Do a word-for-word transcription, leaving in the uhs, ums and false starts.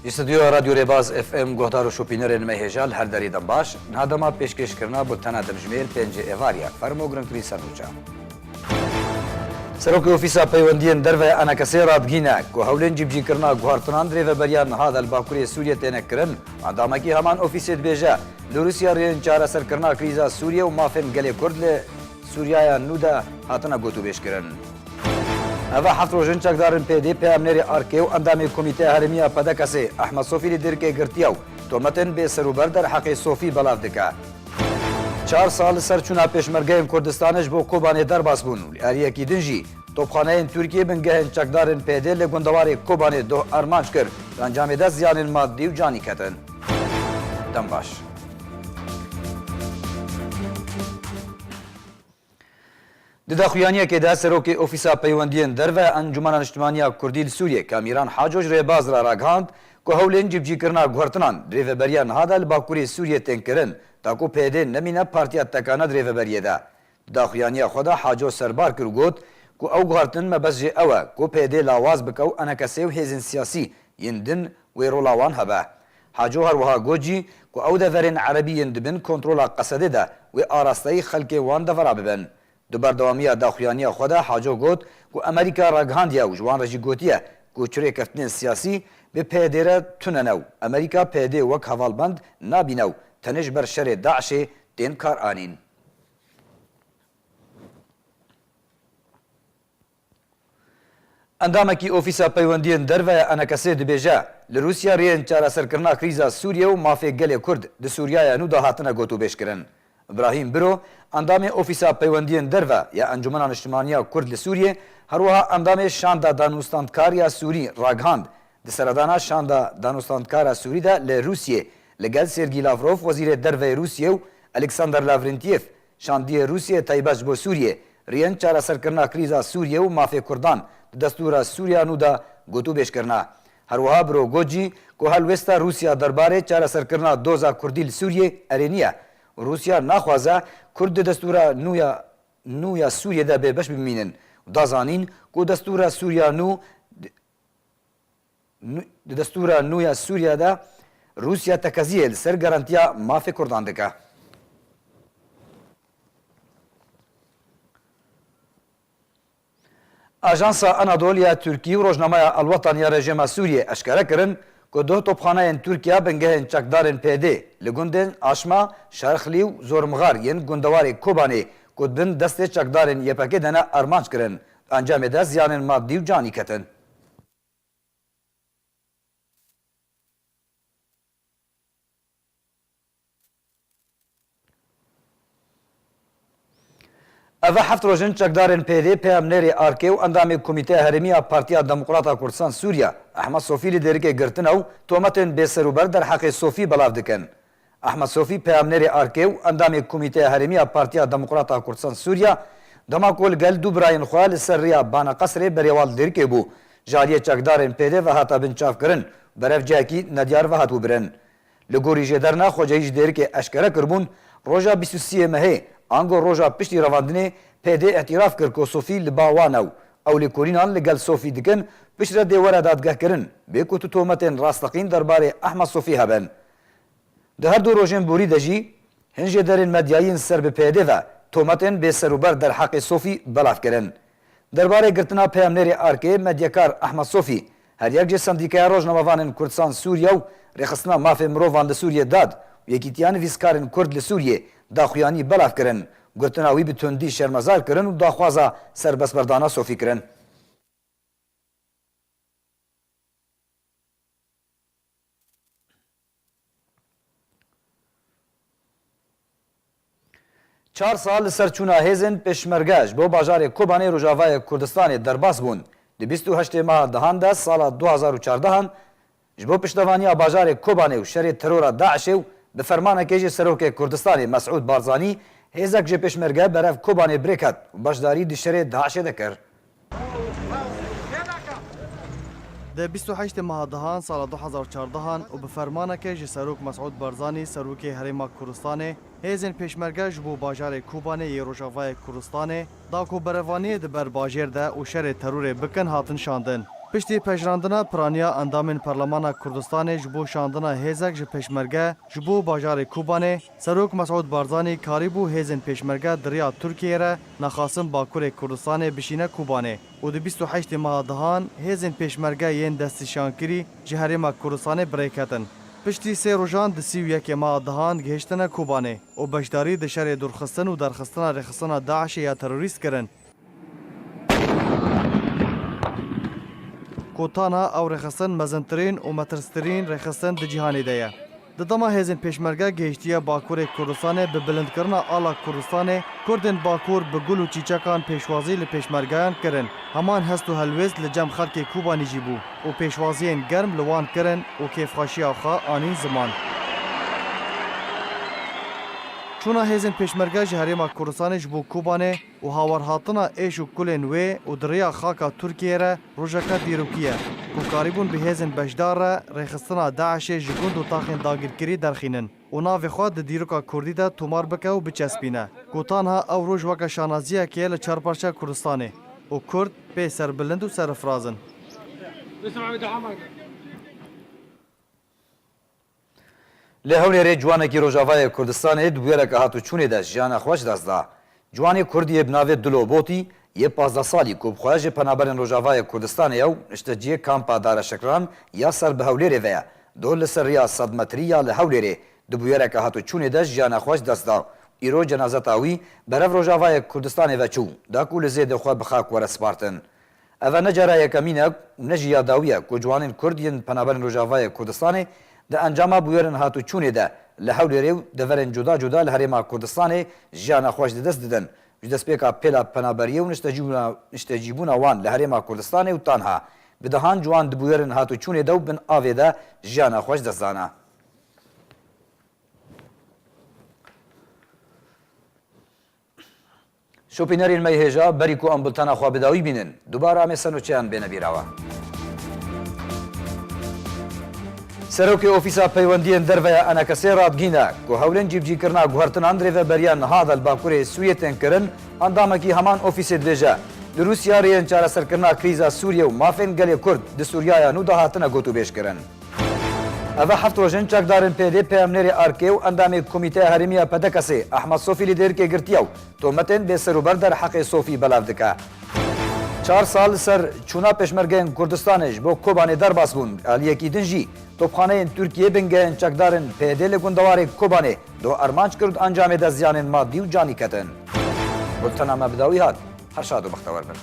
Ji stûdyoya Radyo Rêbaz F M guhdar û şopînerên me hêja li her derê dem baş. Niha dema pêşkêşkirina bultena demjimêr pêncê êvar ye. Fermo giringtirîn ser nûçe. Serokê Ofîsa Peywendiyên Derve ya E N K S'ê radigihîne ku hewlên cîbicîkirina guhertinan di rêveberiya niha de li Bakurê Sûriyê têne kirin. Endamekî heman ofîsê dibêje, li Rûsya rêyên çareserkirina krîza Sûriyê û mafên gelê Kurd li Sûriyaya nû de hatine gotûbêjkirin. Eve heft roj in çekdarên P D, peyamnêrê Arkê û endamê Komîteya Herêmî ya P D K S'ê Ehmed Sofî li Dêrikê girtiye û tometên bêserûber derheqê Sofî belav dike. Çar sal li ser çûna pêşmergeyên Kurdistanê ji bo Kobanê derbas bûn û li aliyekî din jî topxaneyên Tirkiyê bingehên çekdarên P D li gundewarê Kobanê doh armanc kir, di encamê de ziyanên madî û canî ketin. Dem baş. Di daxuyaniyekê de Serokê Ofîsa Peywendiyên Derve ya Encûmena Niştimanî ya Kurdî li Sûriyê Kamîran Haco ji rêbaz re ragihand ku hewlên cîbicîkirina guhertinan di rêveberiya niha de li Bakurê Sûriyê tên kirin, ta ku P Y D nemîne partiya tekane di rêveberiyê de. Di daxuyaniya xwe de Haco serbar kir û got ku ew guhertin mebest jê ew e ku P Y D lawaz bike û E N K S û hêzên siyasî yên din wê rola wan hebe. Haco her wiha got jî ku ew deverên erebî yên di bin kontrola Qesedê de wê arasteyî xelkê wan devera bibin. Di berdewamiya daxuyaniya xwe de Haco got ku Amerîka ragihandiye û ji wan re jî gotiye ku çirêkeftinên siyasî bi P Y D re tune ne û Amerîka P Y D wek hevalbend nabîne û tenê ji ber şerê DAIŞê tên karanîn. Endamekî Ofîsa Peywendiyên Derve ya E N K S'ê dibêje, li Rûsya rêyên çareserkirina krîza Sûriyê û mafê gelê Kurd di Sûriyaya nû de hatine gotûbêjkirin. Îbrahîm Biro, endamê Ofîsa Peywendiyên Derve ya Encûmena Niştimanî ya Kurd li Sûriyê, her wiha endamê Şanda Danûstandkar ya Sûrî ragihand, di seredana Şanda Danûstandkara Sûrî de li Rûsiyê li gel Sergî Lavrov, Wezîrê Derve yê Rûsiyê û Alexander Lavrentiev, Şandiyê Rûsiyê taybet ji bo Sûriyê, rêyên çareserkirina krîza Sûriyê û mafê Kurdan di destûra Sûriya nû de gotûbêj kirine. Her wiha Biro got jî ku helwêsta Rûsya derbarê çareserkirina doza Kurdî li Sûriyê erênî ye û Rûsya naxwaze Kurd di destûra nû ya, nû ya Sûriyê de bêbeş bimînin û da zanîn ku destûra Sûriya nû nû-, di destûra nû ya Sûriya de Rûsya tekeziyê li ser garantiya mafê Kurdan dike. Ajansa Anadolu ya Tirkî û rojnameya Alwatan ya rejîma Sûriyê eşkere kirin ku duh topxaneyên Tirkiya bingehên çekdarên P Y D li gundên Aşma, Şerxlî û Zormixar yên gundewarê Kobanê ku di bin destê çekdarên Y P G de ne armanc kirin. Di encamê de ziyanên madî û canî ketin. Eve heft roj in çekdarên P Y D, peyamnêrê Arkê û endamê Komîteya Herêmî ya Partiya Demokrata Kurdistan Sûriya, Ehmed Sofî li Dêrikê girtine û tometên bêserûber derheqê Sofî belav dikin. Ehmed Sofî, peyamnêrê Arkê û endamê Komîteya Herêmî ya Partiya Demokrata Kurdistan Sûriya, dema ku li gel du birayên xwe li ser rêya Bana Qesrê berêwal Dêrikê bû, ji aliyê çekdarên P Y D ve hate binçavkirin, berev cihekî nediyar ve hatibû birin. Li gorî jêderina xwecehî ji Dêrikê eşkere kiribûn, roja bîst û sê mehê, ango roja piştî revandinê, P Y D îtiraf kir ku Sofî li ba wan e û ew lêkolînan li gel Sofî dikin, piştre dê were dadgehkirin, bê ku tu tometên rasteqîn derbarê Ehmed Sofî hebin. Di her du rojên borî de jî hin jêderên medyayî yên ser bi P Y D ve tometên bêserûber derheqê Sofî belav kirin. Derbarê girtina peyamnêrê Arkê, medyakar Ehmed Sofî, her yek ji Sendîkaya Rojnamevanên Kurdistan Sûriye û Rêxistina Mafê Mirovan li Sûriyê, dad, û Yekîtiya Nivîskarên Kurd li Sûriyê daxuyanî belav kirin. Girtina wî bi tundî şermezar kirin û daxwaza serbestberdana Sofî kirin. Çar sal li ser çûna hêzên pêşmerge ji bo bajarê Kobanê Rojavayê Kurdistanê derbas bûn. Di bîst û heştê meha dehan de sala du hazar û çardehan ji bo piştevaniya bajarê Kobanê û şerê terora DAIŞê û bi fermanekê ji Serokê Kurdistanê Mesûd Barzanî hêzek ji pêşmerge berev Kobanê birêk hat û beşdarî di şerê DAIŞê de kir. Di bîst û heştê meha dehan sala du hazar û çardehan û bi fermaneke ji Serok Mesûd Barzanî, Serokê Herêma Kurdistanê, hêzên pêşmerge ji bo bajarê Kobanê yê Rojavayê Kurdistanê da ku berevaniyê di ber bajêr de û şerê terorê bikin hatin şandin. Piştî pejirandina piraniya endamên Perlemana Kurdistanê ji bo şandina hêzek ji pêşmerge ji bo bajarê Kobanê, Serok Mesûd Barzanî karîbû hêzên pêşmerge di riya Tirkiyeyê re nexasin Bakurê Kurdistanê bişîne Kobanê û di bîst û heştê meha dihan hêzên pêşmerge yên destnîşankirî ji Herêma Kurdistanê bi rê ketin. Piştî sê rojan di sî û yekê meha dihan gihiştine Kobanê û beşdarî di şerê dûrxistin û derxistina rêxistina DAIŞê ya terorîst kirin. Ku tanha ew rêxistin mezintirîn û metirstirîn rêxistin di cîhanê de ye. Di dema hêzên pêşmerge gihiştiye Bakurê Kurdistanê bi bilindkirina ala Kurdistanê, Kurdên Bakur bi gul û çîçekan pêşwazî li pêşmergeyan kirin. Heman hest û helwêst li cem xelkê Kobanî jî bû û pêşwaziyên germ li wan kirin û kêfxweşiya xwe anîn ziman. Çûna hêzên pêşmerge ji Herêma Kurdistanê ji bo Kobanê û hawerhatina êş û kulên wê û di rêya xaka Tirkiyeyê re rojeke dîrokî ye, ku karîbûn bi hêzên beşdar re rêxistina DAIŞê ji gund û taxên dagirkirî derxînin û navê xwe di dîroka kurdî de tomar bike û biçespîne, ku tanha ew roj weke şanaziyekê ye li çar parça Kurdistanê û Kurd pê serbilind û serfiraz in. Li Hewlêrê ciwanekî Rojavayê Kurdistanê di bûyereke hatûçûnê de jiyana xwe ji dest da. Ciwanê Kurdî yê bi navê Dilo Botî yê pazdeh salî ku bi xwe ji penaberên Rojavayê Kurdistanê ye û nişteciyê kampa Dara Şekran ya ser bi Hewlêrê ve ye, dor li ser riya sed metrî ya li Hewlêrê di bûyereke hatûçûnê de jiyana xwe ji dest da. Îro cenazeta wî berev Rojavayê Kurdistanê ve çû, da ku li zêdê xwe bi xak were spartin. Ev e ne cara yekemîn e û ne jî ya dawî ye ku ciwanên Kurd yên penaberên Rojavayê Kurdistanê di encama bûyerên hatûçûnê de li Hewlêrê û deverên cuda cuda li Herêma Kurdistanê jiyana xwe ji dest didin. Ji destpêka pêla penaberiyê û niştecîbûna, niştecîbûna wan li Herêma Kurdistanê û tanha bi dehan ciwan di bûyerên hatûçûnê de û bin avê de jiyana xwe ji dest dana. Şopînerên me yê hêja, berî ku em bultena xwe bi dawî bînin, dubare em ê ser nûçeyan bêne bîra we. Serokê Ofîsa Peywendiyên Derve ya Enakesê radigihîne ku hewlên cîbicîkirina guhertinan di rêveberiya niha de li Bakurê Sûriyê tên kirin, endamekî heman ofîsê dibêje, li Rûsya rêyên çareserkirina krîza Sûriyê û mafên gelê Kurd di Sûriyaya nû de hatine gotûbêjkirin. Ev e heft roj in çekdarên P Y D, peyamnêrê ARKê û endamê Komîteya Herêmî ya P D K S'ê Ehmed Sofî li Dêrikê girtiye û tometên bêserûber derheqê Sofî belav dike. Çar sal li ser çûna pêşmergeyên Kurdistanê ji bo Kobanê derbas bûn, aliyekî din jî topxaneyên Tirkiyê bingehên çekdarên P Y D li gundewarê Kobanê do armanc kir û di encamê de ziyanên madî û canî ketin. Bultena me bi dawî hat. Her şad û bextewer bin.